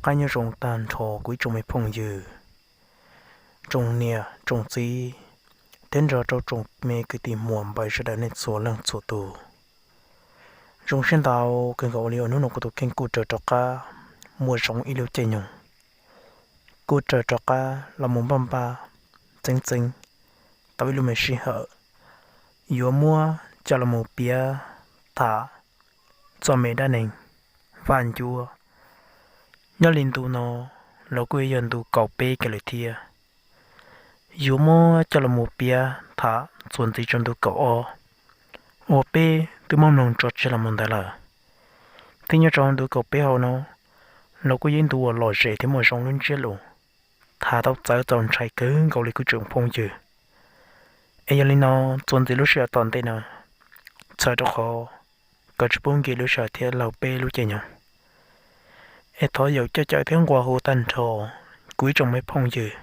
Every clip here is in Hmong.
Qab nyob zoo tag nrho kuv ib tsoom me phooj ywg, tsoom niam tsoom txiv, thiab nrog rau tsoom me kwv tij muam npaws sawv daws nej txhua leej txhua tus. Zoo siab ntau kawg nkaus uas li hnub no kuv tus kheej kuj raws rov qab muaj zoo ib lub caij nyoog, kuj raws rov qab los mus npaj npaj txeeb txeeb tau ib lub me sij hawm yuav muab coj los mus piav tham txoj me dab neeg Vaj Ncuab. Nyob li ntu no los kuj yog ntu kaum peb kiag lawm thiab. Yuav muab coj los mus piav tham txuas ntxiv rau ntu kaum ob uas peb twb muab mloog tso tseg los mus ntawd lawm. Thiab nyob rau ntu kaum peb hauv no los kuj yog ib ntu uas lom zem thiab muaj zoo lub ntsiab lus, tham tau txawv txaus ntshai kawg nkaus li kuv tsoom phooj ywg. Es yog li no, txuas ntxiv lub sij hawm tom ntej no, txhawm rau qhov kom tsis pub nkim lub sij hawm thiab laug peb lub caij nyoog, es thov yaum coj caw thiab nqua hu tag nrho kuv ib tsoom me phooj ywg,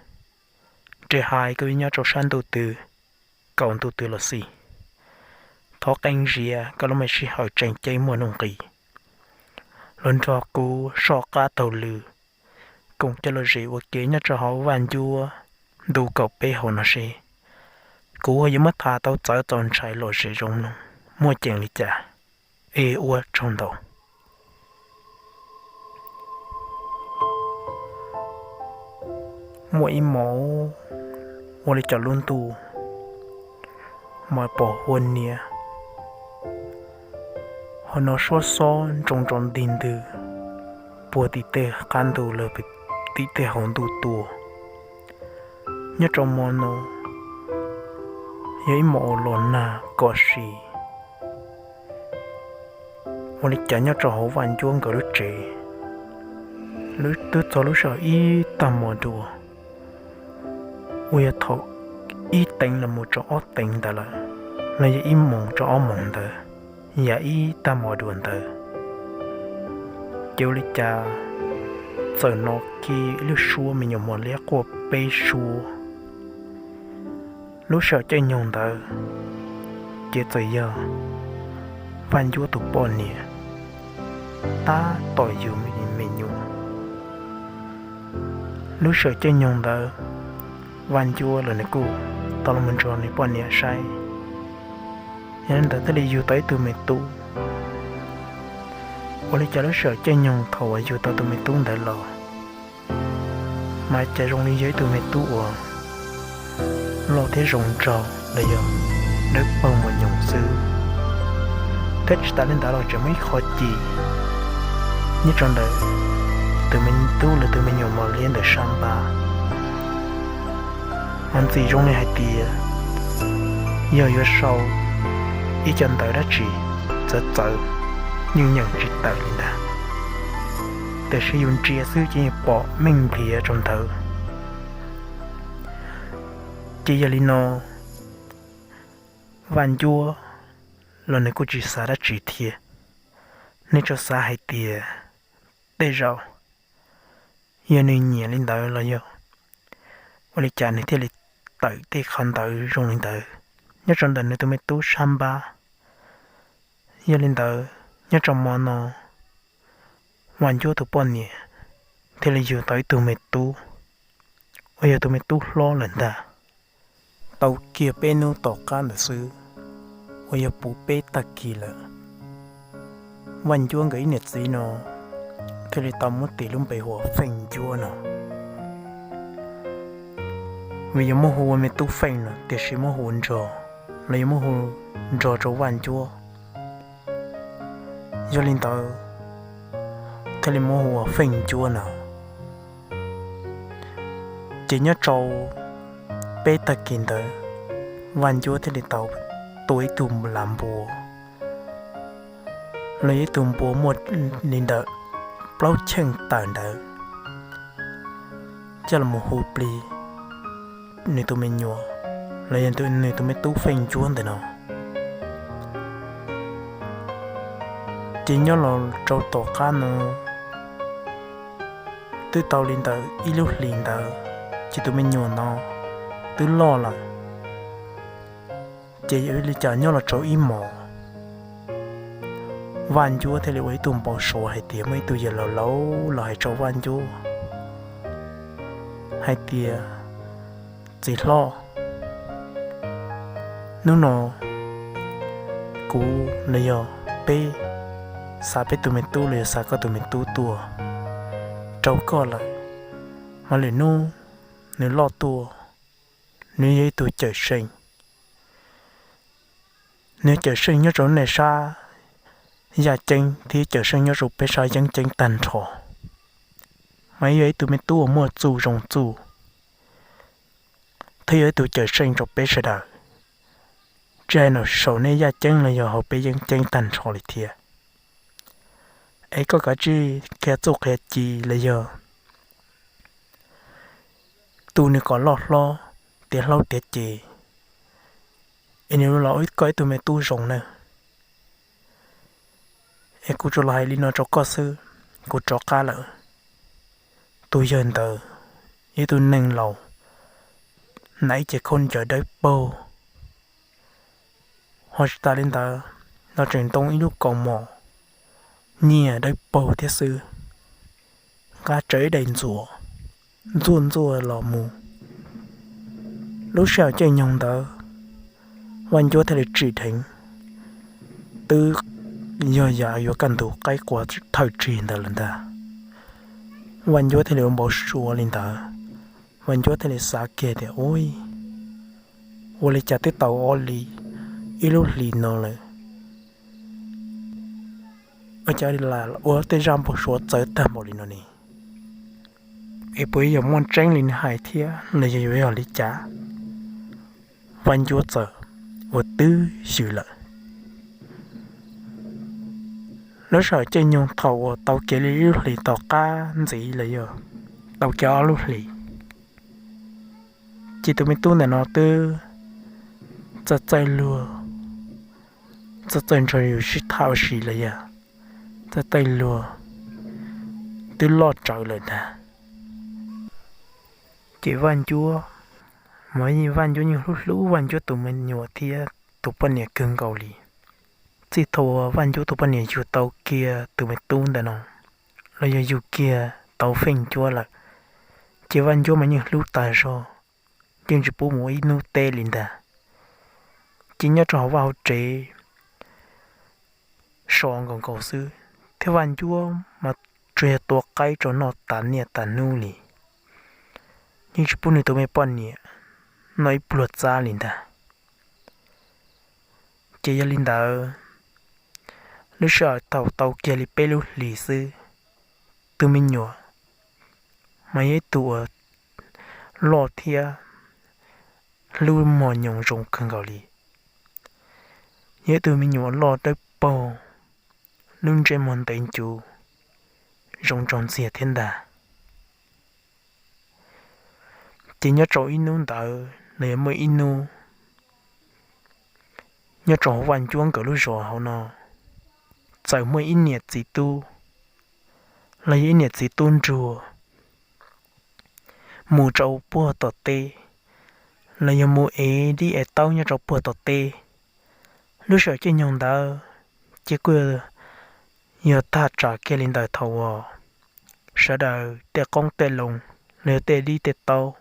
tsis hais koj nyob rau sab ntuj twg, kaum ntuj twg los xij, thov qee zias koj lub me sij hawm tseem ceeb muaj nuj nqis los nrog kuv soj qab taug lw koom coj lom zem ua ke nyob rau hauv Vaj Ncuab ntu kaum peb hauv no seb kuv yuav muab tham tau txawv txaus ntshai lom zem zoo mloog muaj ceem li cas. Es ua tsaug ntau. Muaj ib hmos, ua li cas lub ntuj mas pom hua niam, ho no suab xob ntsoo ntsoov ntig ntwg puag tim tej qab ntuj los tim tej hauv ntuj tuaj. Nyob rau hmo no yog ib hmos uas los nag kom si. Ua li cas nyob rau hauv Vaj Ncuab nkawd lub tsev, twb txog lub sij hawm ib tag hmo dua, uas yog thaum ib teev los mus rau ob teev ntawd lawm, los yog ib moos rau ob moos ntawd, yam ib tag hmo dua ntawd, ces ua li cas txawm hnov kiag ib lub suab me nyuam mos liab quaj peb suab. Lub sij hawm caij nyoog ntawd ces txawm yog Vaj Ncuab tus poj niam tab tom yug me nyuam. Lub sij hawm caij nyoog ntawd Vaj Ncuab los nws kuj tau los mus nrog nws poj niam saib, yog li ntawd thiaj li yug tau ib tug me tub. Ua li cas lub sij hawm caij nyoog thaum uas yug tau tus me tub ntawd los, mas cas zoo li yog ib tug me tub uas loj thiab zoo nraug los yog dawb paug mos nyoos xwb, thiab tsis tas li ntawd los tseem muaj ib qho ci nyob rau ntawm tus me tub los tus me nyuam mos liab ntawm sab npab. Mas ntxim zoo li hais tias yog yuav sau ib co ntawv dab tsi txawv txawv, yeej nyeem tsis tawm li ntag, tiam sis yus ntsia xwb ces yeej pom meej npliav rau ntawd. Ces yog li no, Vaj Ncuab los nws kuj tsis xav dab tsi thiab, nws tsuas xav hais tias tej zaum yog nws nyiam li ntawd los yog ua li cas nws thiaj li tawm tej qhov ntawv zoo li ntawd nyob rau ntawm nws tus me tub sab npab. Yog li ntawd, nyob rau hmo no Vaj Ncuab tus poj niam thiaj li yug tau ib tug me tub uas yog tus me tub hlob lawm ntag. Tau kiag peb hnub tom qab ntawd xwb, uas yog puv peb tag kis lawm, Vaj Ncuab nkawd ib niam txiv no thiaj li tau muab tis lub npe hu ua Feej Ncuab no. Vim yog muab hu ua me tub Feej no tiam sis muab hu nrog, los yog muab hu nrog rau Vaj Ncuab. Yog li ntawd thiaj li muab hu ua Feej Ncuab no. Ces nyob rau peb tag kis ntawd, Vaj Ncuab thiaj li tau tua ib tug lav npua, los yog ib tug npua muaj li ntawm plaub cheej tawm ntawd, coj los hu plig nws tus me nyuam, los yog nws tus me tub Feej Ncuab ntawm no. Ces nyob los rau tom qab no twb tau li ntawm ib lub hlis ntawd, ces tus me nyuam no twb loj lawm. Ces li cas nyob los rau ib hmos, Vaj Ncuab thiaj li ua ib tug npau suav hais tias muaj ib tug yawg laus laus los hais rau Vaj Ncuab hais tias, txiv hlob, hnub no kuv los yog peb xa peb tus me tub los yog xa koj tus me tub tuaj rau koj lawm, mas lwm hnub nws loj tuaj, nws yog ib tug cawm seej. Nws cawm seej nyob rau nej sab yaj ceeb thiab cawm seej nyob rau peb sab yeeb ceeb tag nrho, mas yog ib tug me tub uas muaj txuj zoo txuj, thiab yog ib tug cawm seej rau peb sawv daws, tsis hais nyob saum nej yaj ceeb los yog hauv peb yeeb ceeb tag nrho li thiab. Es koj kav tsij qhia txuj qhia ci los yog tu nws kom loj hlob, tiav hlob tiav ceg, es nws los ua koj ib tug me tub zoo nawb. Es kuv tsuas los hais li no rau koj xwb, kuv rov qab lawm. Tus yawg ntawd yog ib tug neeg laus, hnav ib cev khaub ncaws dawb paug, ho tsis tas li ntawd los tseem ntoo ib lub kaus mom nyiaj dawb paug thiab xwb, nqa tsawv ib daim ntxuas ntxuaj ntxuaj los mus. Lub sij hawm caij nyoog ntawd, Vaj Ncuab thiaj li tsim dheev, twb yog yam yuav kaj ntug qaib qua thawj tsig ntawd lawm ntag. Vaj Ncuab thiaj li ua npau suav li ntawd, Vaj Ncuab thiaj li xav kiag tias, ui, ua li cas twb tau ob li ib lub hlis no lawm, ua cas ua tej zaj npau suav txawv tag npaum li no ne? Es puas yog muaj tseeb li nws hais thiab los yog yuav yog li cas? Vaj Ncuab txawm ua twb ywm lawm. Lub sij hawm caij nyoog thaum uas tau kev li ib lub hlis tom qab ntxiv los yog tau kev ob lub hlis, ces tus me tub ntawm no twb txawj txawj luag, txawj txawj nrog yus sib tham ua si los yog txawj txawj luag, twb loj tsawv lawm ntag. Ces Vaj Ncuab, mas Vaj Ncuab yeej hlub hlub Vaj Ncuab tus me nyuam thiab tus poj niam kawg nkaus li. Txij thaum uas Vaj Ncuab tus poj niam yug tau kiag tus me tub ntawm no, los yog yug kiag tau Feej Ncuab lawm, ces Vaj Ncuab mas yeej hlub tas zog, yeej tsis pub mus ib hnub teb li ntag. Ces nyob rau hauv vaj hauv tsev so nkaus nkaus xwb, thiab Vaj Ncuab mas tsuas yog tua qaib rau noj tas niaj tas hnub li, yeej tsis pub nws tus me poj niam noj ib pluag txab li ntag. Ces yog li ntawd, lub sij hawm thaum tau kiag li peb lub hlis xwb, tus me nyuam mas yog ib tug uas loj thiab hlub mos nyoos zoo kawg nkaus li. Yog ib tug me nyuam loj dawb paug, lub ntsej muag ntev ncuv, zoo nraug ntxiag thiab ntag. Ces nyob rau ib hnub ntawd los yog muaj ib hnub, nyob rau hauv Vaj Ncuab nkawd lub zos hauv no, txawm muaj ib niam txiv tub, los yog ib niam txiv tub ntsuag mus rau puag tom teb, los yog mus ev dib ev taub nyob rau puag tom teb. Lub sij hawm caij nyoog ntawd ces kuj yog tag tsam kiag li ntawd thaum uas sawv daws tej qoob tej loo los yog tej dib tej taub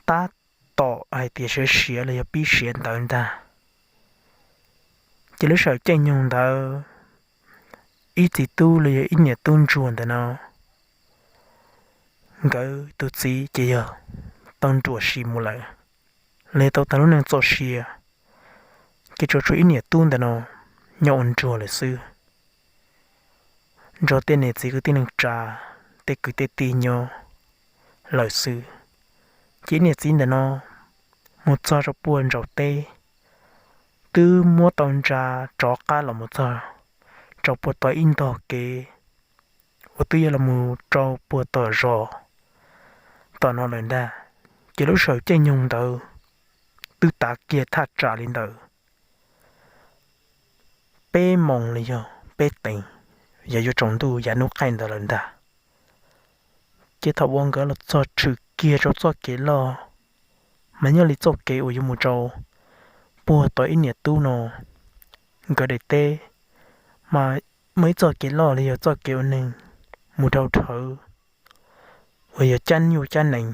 tab tom hais tias siav siav los yog pib siav ntawd ntag. Ces lub sij hawm caij nyoog ntawd, ib txiv tub los yog ib niam tub ntsuag ntawm no, nkawd tus txiv ces yog tau nruam sim mus lawm, los yog tau tag lub neej txoj sia, ces tsuas tshuav ib niam tub ntawm no nyob ua ntsuag lawm xwb, nrog tej niam txiv kwv tij neej tsa, tej kwv tej tij nyob lawm xwb. Ces ib niam txiv ntawm no mus txog rau puag nraum teb, twb muab tau ntsa rov qab los mus txog rau puag tom ib ntog kev uas twb yuav los mus rau puag tom zos tom no lawm ntag. Ces lub sij hawm caij nyoog ntawd twb tav kiag thaj tsam li ntawd peb moos los yog peb teev, yog yuav tsaus ntuj yav hnub qaij ntawd lawm ntag. Ces thaum uas nkawd los txog tshwm kiag rau txoj kev loj, mas nyob li txoj kev uas yuav mus rau puag tom ib niam tub no, nkawd daim teb Mas muaj ib txoj kev loj los yog txoj kev ua neeg mus dhau dhawv uas yog cab nyuj cab nees,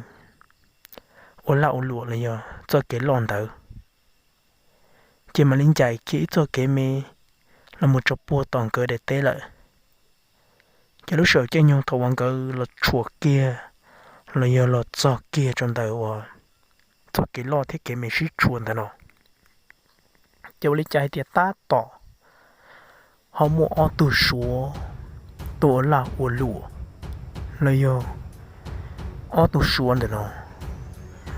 ua laj ua luam los yog txoj kev loj ntawd, ces mam li ncaim kiag ib txoj kev me los mus tso puag tom nkawd daim teb lawm. Ces lub sij hawm caij nyoog thaum uas nkawd los tshuam kiag los yog los txog kiag rau ntawm uas txoj kev loj thiab kev me sib tshuam ntawm no, ces ua li cas hais tias tab tom ho muaj ob tug Suav tuaj ua laj ua luam los yog ob tug Suav ntawm no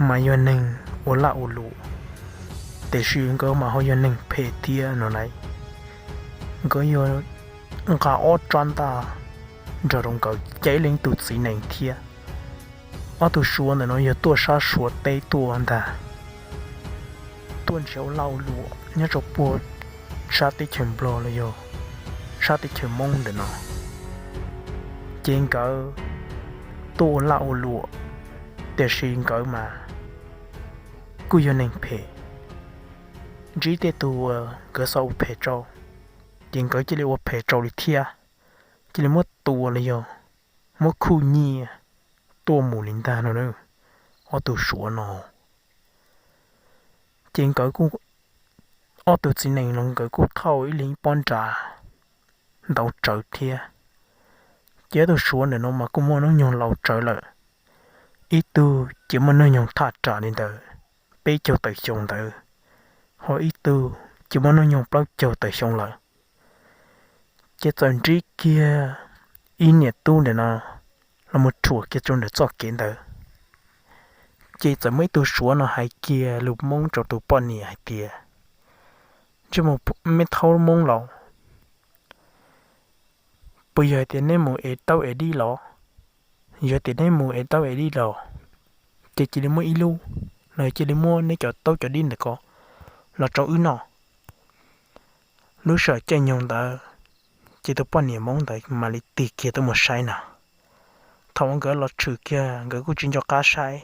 mas yog neeg ua laj ua luam, tiam sis nkawd mas ho yog neeg phem thiab no na. Nkawd yog nqa ob rab ntaj nrog rau nkawd cev leej tus txiv nees thiab. Ob tug Suav ntawm no yog tuaj sab Suav teb tuaj ntag, tuaj nrhiav ua laj ua luam nyob rau puag sab teb chaws Nplog los yog sab teb chaws Hmoob ntawm no. Ces nkawd tuaj ua laj ua luam, tiam sis nkawd mas kuj yog neeg phem, ntsib tej tug uas nkawd xav ua phem rau, ces nkawd cia li ua phem rau li thiab, cia li muab tua los yog muab khuj nyiaj tuaj mus li ntag no. Ob tug Suav no ces nkawd kuj, ob tug txiv nees no nkawd kuj thauj ib leeg ib pob nras ntau tsawv thiab. Ces ob tug Suav ntawm no mas kuj muaj hnub nyoog laus tsawv lawm, ib tug ces muaj hnub nyoog thaj tsam li ntawd peb caug tawm xyoo ntawd, ho ib tug ces muaj hnub nyoog plaub caug tawm xyoo lawm. Ces txawm ntsib kiag ib niam tub ntawm no los mus rhuam kiag rau ntawm txoj kev ntawd. Ces txawm muaj ib tug Suav no hais kiag lus Hmoob rau tus poj niam hais tias, Ntsej muag me thaub Hmoob laus, puas yog hais tias neb mus ev taub ev dib los? Yog tias neb mus ev taub ev dib los, ces cia li muab ib lub, los cia li muab neb cov taub cov dib ntawm ko los rau wb noj. Lub sij hawm caij nyoog ntawd, ces tus poj niam Hmoob ntawd mam li tig kiag tuaj mus saib na. Thaum uas nkawd los tshwm kiag nkawd kuj tsis nco qab saib,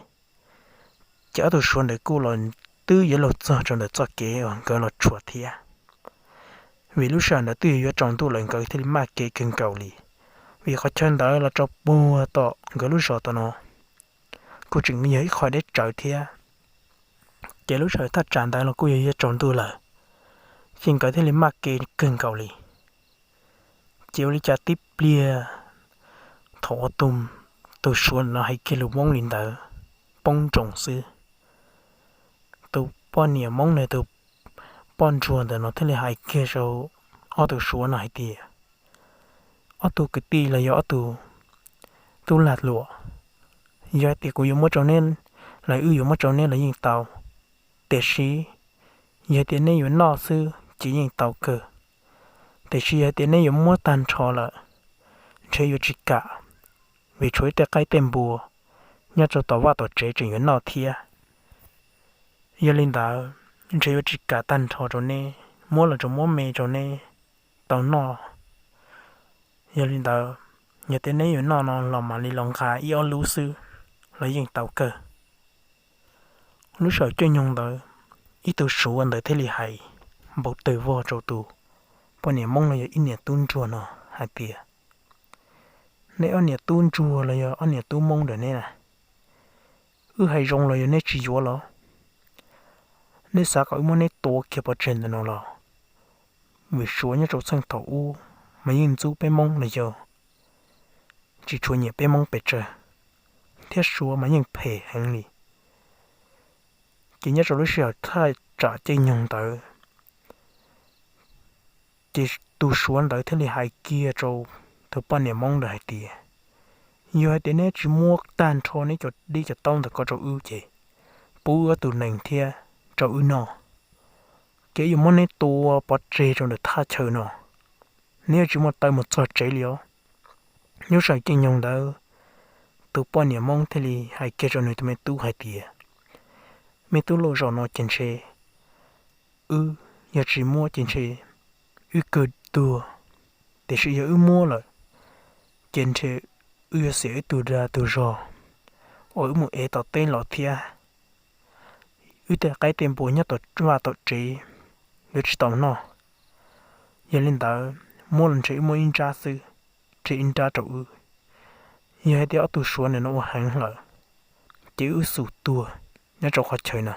ces ob tug Suav ntawd kuj los twb yuav luag txog rau ntawm txoj kev uas nkawd los tshuam thiab. Vim lub sij hawm ntawd twb yuav yuav tsaus ntuj lawm nkawd thiaj li maj kev kawg nkaus li, vim qhov chaw ntawd los rau puag tom nkawd lub zos tom no kuj tseem yog ib qho deb tsawv thiab. Ces lub sij hawm thaj tsam ntawd los kuj yog yuav tsaus ntuj lawm, ces nkawd thiaj li maj kev kawg nkaus li. Ces ua li cas tib pliag thaum uas tus Suav no hais kiag lus Hmoob li ntawd, poob nroos xwb, tus poj niam Hmoob no tus poj ntsuag ntawm no thiaj li hais kiag rau ob tug Suav no hais tias, Ob tug kwv tij los yog ob tug tub lag luam, yog hais tias kuv yuav muab rau neb, los wb yuav muab rau neb los yeej tau, tiam sis yog tias neb yuav noj xwb ces yeej tau kawg, tiam sis yog tias neb yuav muab tag nrho lawm, ntshe yuav tsis kam, vim tshuav ib tej qaib tej npua nyob rau tom vaj tom tsev tseem yuav noj thiab. Yog li ntawd, ntshe yuav tsis kam tag nrho rau neb, muab los tsuas muab me rau neb tau noj. Yog li ntawd, yog tias neb yuav noj no los mam li los nqa ib ob lub xwb los yeej tau kawg. Lub sij hawm caij nyoog ntawd, ib tug Suav ntawd thiaj li hais npau taws vog rau tus poj niam Hmoob los yog ib niam tub ntsuag no hais tias, Neb ob niam tub ntsuag los yog ob niam tub Hmoob ntawm neb na, wb hais zoo los yog neb tsis yuav los? Neb xav kom wb muab neb tua kiag pov tseg ntawm no los? Vim Suav nyob rau txheej thaum ub mas yeej ntxub peb Hmoob los yog tsis tshua nyiam peb Hmoob pes tsawg, thiab Suav mas yeej phem heev li. Ces nyob rau lub sij hawm thaj tsam caij nyoog ntawd, ces tus Suav ntawd thiaj li hais kiag rau tus poj niam Hmoob ntawd hais tias, Yog hais tias neb tsis muab tag nrho neb cov dib cov taub ntawm ko rau wb ces pub wb ob tug nees thiab rau wb noj, ces wb yuav muab neb tua pov tseg rau ntawm thaj chaw no, neb yuav tsis muaj taw mus txog tsev li os. Lub sij hawm caij nyoog ntawd, tus poj niam Hmoob thiaj li hais kiag rau nws tus me tub hais tias, Me tub, lub zos no ces ntshe wb, yog tsis muab ces ntshe wb kawg tuag, tiam sis yog wb muab lawm ces ntshe wb yuav xiam wb tus dag tus zog uas wb mus ev tom teb los thiab. Wb tej qaib tej npua nyob tom vaj tom tsev yuav tsis tau noj. Yog li ntawd, muab los ntshe wb muab ib nrab xwb, rhe ib nrab rau wb. Yog hais tias ob tug suav ntawm no ua heev lawm, ces wb xum tuag nyob rau qhov chaw no,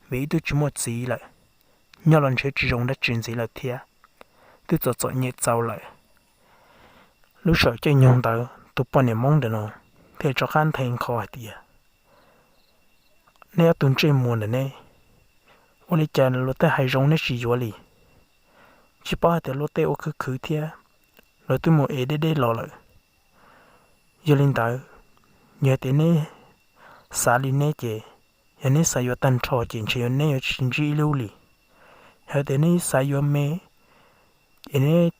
vim wb twb tsis muaj txiv lawm, nyob los ntshe tsis zoo dab tsi ntxiv lawm thiab, twb txom txom nyem txaus lawm. Lub sij hawm caij nyoog ntawd tus poj niam Hmoob ntawm no thiaj rov qab nthe nqho hais tias, neb ob tug ntsej muag ntawm neb, ua li cas luag tej hais zoo neb tsis yuav li? Tsis paub hais tias luag tej ua khwv khwv thiab, luag twb mus ev deb deb los lawm. Yog li ntawd, yog tias neb xav li neb ces, yog neb xav yuav tag nrho ces ntshe yuav neb yuav tsis ntsib ib lub li. Yog tias neb xav yuav me es neb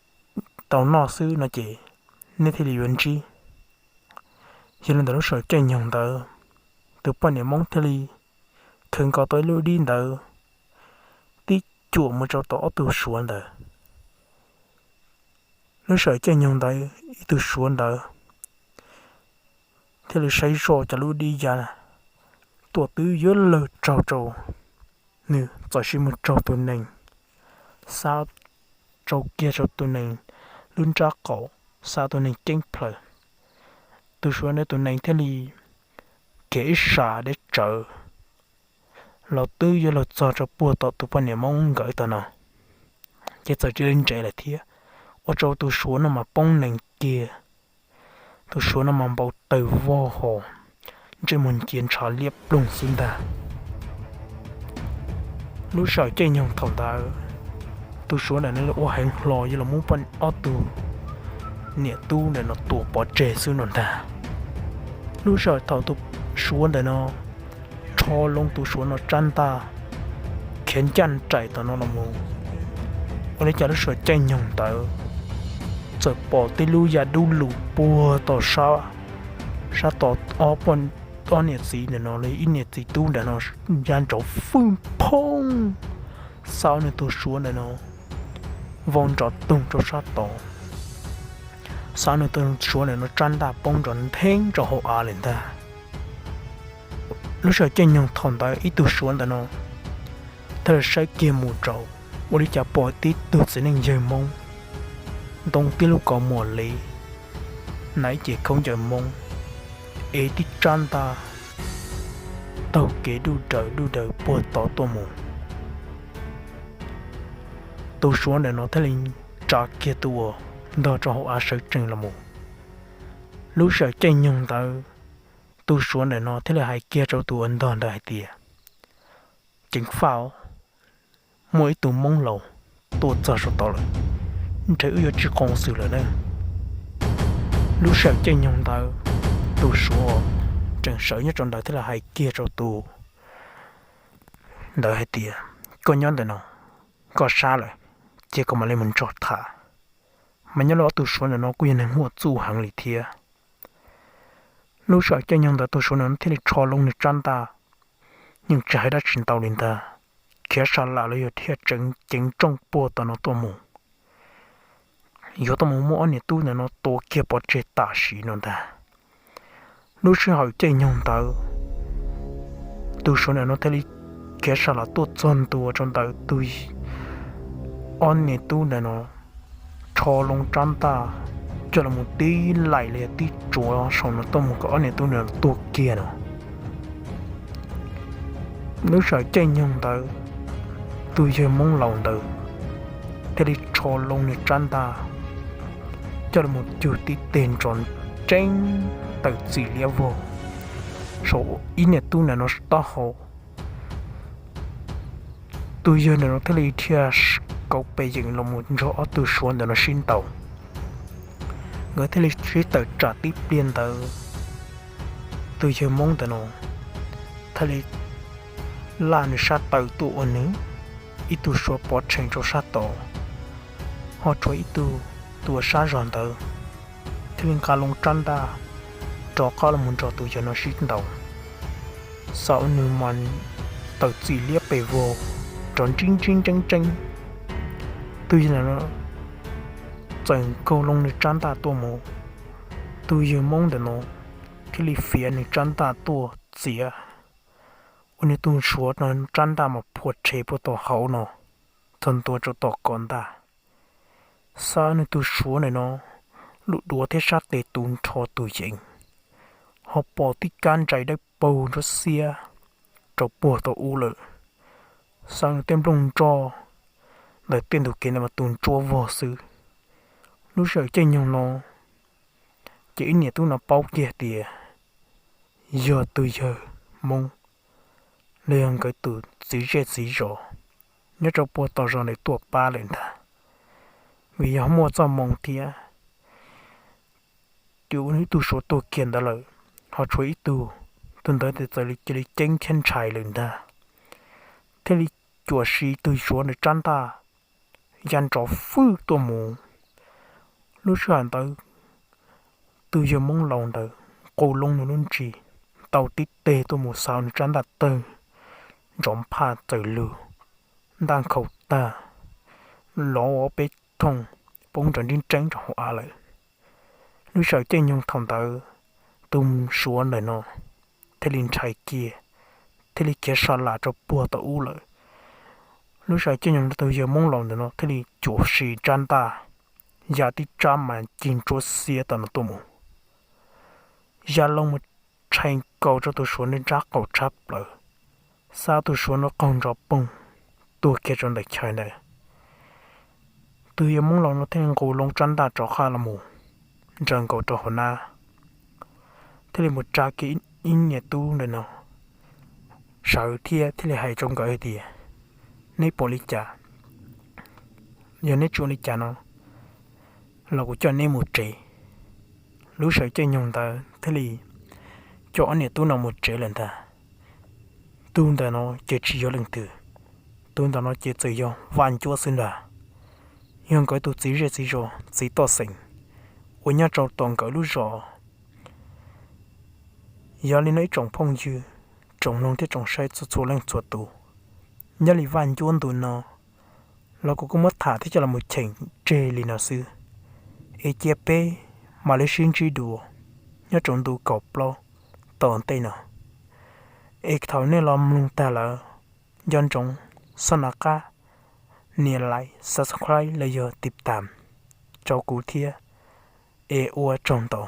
tau noj xwb no ces neb thiaj li yuav ntsib. Yog li ntawd lub sij hawm caij nyoog ntawd, tus poj niam Hmoob thiaj li khaws nkaus tau ib lub dib ntawd tib cuam mus rau tom ob tug suav ntawd. Lub sij hawm caij nyoog ntawd ib tug suav ntawd thiaj li saib zoj cov lub dib ya tuaj twb yuav luag raug rau nws txawm sis mus raug tus nees, xa rau kiag rau tus nees lub nrab qaum, xa tus nees ceeb plhaws. Tus suav ntawd tus nees thiaj li khiav ib sab deb tsawv los twb yuav luag txog rau puag tom tus poj niam Hmoob nkawd tom no, ces txawm cia li nres lawm thiab, ua rau tus suav no mas poob nees kiag. Tus suav no mas npau taws vog hos, ntsej muag nciav ntshav liab ploog xwb ntag. Lub sij hawm caij nyoog thaum ntawd, tus suav ntawm no ua heev hlo yuav los muab ob tug niam tub ntawm no tua pov tseg xwb no ntag. Lub sij hawm thaum tus suav ntawm no rho loo tus suav no tsab ntaj khiav ncaj nraim tom no los mus, ua li cas lub sij hawm caij nyoog ntawd txawm pom tej lub yaj dub lug puag tom sab, sab tom ob niam txiv ntawm no li ib niam txiv tub ntawm no ya nrov fwj phoob, xa nws tus suav ntawm no vau nrov toog rau sab tod, xa nws tus suav ntawm no tsab ntaj poob nrov ntheeb rau hauv av lawm ntag. Lub sij hawm caij nyoog thaum ntawd ib tug suav ntawm no thiaj li saib kiag mus rau, ua li cas pom tib tug txiv neej yawg Hmoob ntoo tib lub kaus mom li, hnav ib ce khaub ncaws Hmoob, ev tib tsab ntaj taug kev duj daws duj daws puag tod tuaj mus. Tus suav ntawm no thiaj li tsa kiag tus uas ntog rau hauv av sawv tsees los mus. Lub sij hawm caij nyoog ntawd, tus suav ntawm no thiaj li hais kiag rau tus uas ntog ntawd hais tias, ceev faj, muaj ib tug Hmoob laus tuaj txog saum tod lawm, ntshe wb yuav tsis qoos xwm lawm na. Lub sij hawm caij nyoog ntawd, tus suav tseem sawv nyob rau ntawd thiaj li hais kiag rau tus ntawd hais tias, koj nyob ntawm no, koj sab lawm, cia kuv mam li mus nrog tham. Mas nyob li ob tug suav ntawm no kuj yog neeg muaj txuj heev li thiab. Lub sij hawm caij nyoog ntawd tus suav ntawm no thiaj li rho loo nws tsab ntaj, yeej tsis hais dab tsi ntau li ntag, khiav sa lam los yog thiaj tseev ceev rooj puag tom no tuaj mus, yuav tuaj mus muab ob niam tub ntawm no tua kiag pov tseg tam sim no ntag. Lub sij hawm caij nyoog ntawd, tus suav ntawm no thiaj li khiav sa lam tuaj txog ntua rau ntawm tus ob niam tub ntawm no, rho loo tsab ntaj coj los tib laim los yog tib tsuav saum no tuaj mus kom ob niam tub ntawm no tuag kiag no. Lub sij hawm caij nyoog ntawd, tus yawg Hmoob laus ntawd thiaj li rho loo nws tsab ntaj coj los cug tib teg nrov tseeb tawm txim liab vog saum ib niam tub ntawm no taub hau. Tus yawg ntawm no thiaj li dhia kauv pes yeem los mus nrog ob tug suav ntawm no sib ntaus. Nkawd thiaj li sib tawm tsam tib pliag ntawd, tus yawg Hmoob ntawm no thiaj li laj nws sab taw tuaj ua nws, ib tug suav pov tseg rau sab tod, ho tshuav ib tug tua sab zog ntawd thiaj li nqa loo tsab ntaj rov qab los mus nrog tus yawg no sib ntaus, xav ua nws mas tawm txim liab pes vog, nrov ntsib ntsib ntseeb tseeb. Tus yawg ntawm no txawm nkaug loo nws tsab ntaj tuaj mus, tus yawg Hmoob ntawm no thiaj li fiav nws tsab ntaj tuaj txiav, ua nws tus suav no tsab ntaj mas phua rhe puag tom hauv no, txog ntua rau tom ko ntaj. Xav nws tus Suav ntawm no lub duav thiab sab tes tu nrho tus yees, ho pom tib kab ntsais dawb paug nruab xiab rau puag tau ub lawm. Xav nws tej nplooj ntsog ntawm tej ntug kev ntawd mas tu ntsuab vog xwb. Lub sij hawm caij nyoog no ces ib niam tub no paub kiag tias yog tus yawg Hmoob los yog nkawd tus txiv zej txiv zos nyob rau puag tom zos ntawd tuaj pab lawm ntag. Vim yog muaj txoj hmoo thiab, ces ua ib tug Suav tuag kiag ntawd lawm, ho tshuav ib tug, tus ntawd txawm cia li ceeb thiab ntshai lawm ntag, thiaj li cuam siv tus Suav ntawd tsab ntaj ya nrov fwj tuaj mus. Lub sij hawm ntawd tus yawg Hmoob laus ntawd nqus loo nws lub ntsis, ntaus tib teg tuaj mus xav nws tsab ntaj tawg, ntsov nphaj txawm lug, ntaj nkhaus tag, lov ua peb thooj poob nrov nreeb nreeb rau hauv av lawm. Lub sij hawm caij nyoog thaum ntawd tus Suav ntawm no thiaj li ntshai kiag, thiaj li khiav sa lam rau puag tau ub lawm. Lub sij hawm caij nyoog tus yawg Hmoob laus ntawm no thiaj li cuam siv tsab ntaj, ya tib tsab mas cig ntsuab xiab tom no tuaj mus, ya loo mus tshee nkaus rau tus Suav nrab qaum tshab plaws, xa tus Suav no qaug nrov poog tuag kiag rau ntawm chaw ntawd. Tus yawg Hmoob laus no thiaj li nqus loo tsab ntaj rov qab los mus ntsaws nkaus rau hauv nab, thiaj li mus tsa kiag ib niam tub ntawm no sawv thiab thiaj li hais rau nkawd hais tias, neb pom li cas? Yog neb tsis ua li cas no los kuv coj neb mus tsev. Lub sij hawm caij nyoog ntawd thiaj li coj ob niam tub no mus tsev lawm ntag. Tus ntawm no ces tsis yog leej twg, tus ntawm no ces txawm yog Vaj Ncuab xwb ntag. Yog nkawd tus txiv zej txiv zos txiv toj xeem uas nyob rau tom nkawd lub zos. Yog li no ib tsoom phooj ywg, tsoom mloog thiab tsoom saib txhua txhua leej txhua tus, nyob li Vaj Ncuab ntu no los kuv kuj muab tham thiab coj los mus cheem tseg li no xwb, es cia peb mam li sib ntsib dua nyob rau ntu kaum plaub tom ntej no. Es thaum nej los mloog tag lawm, nco ntsoov xob nav qab nias like, subscribe los yog tiv tam rau kuv thiab, es ua tsaug ntau.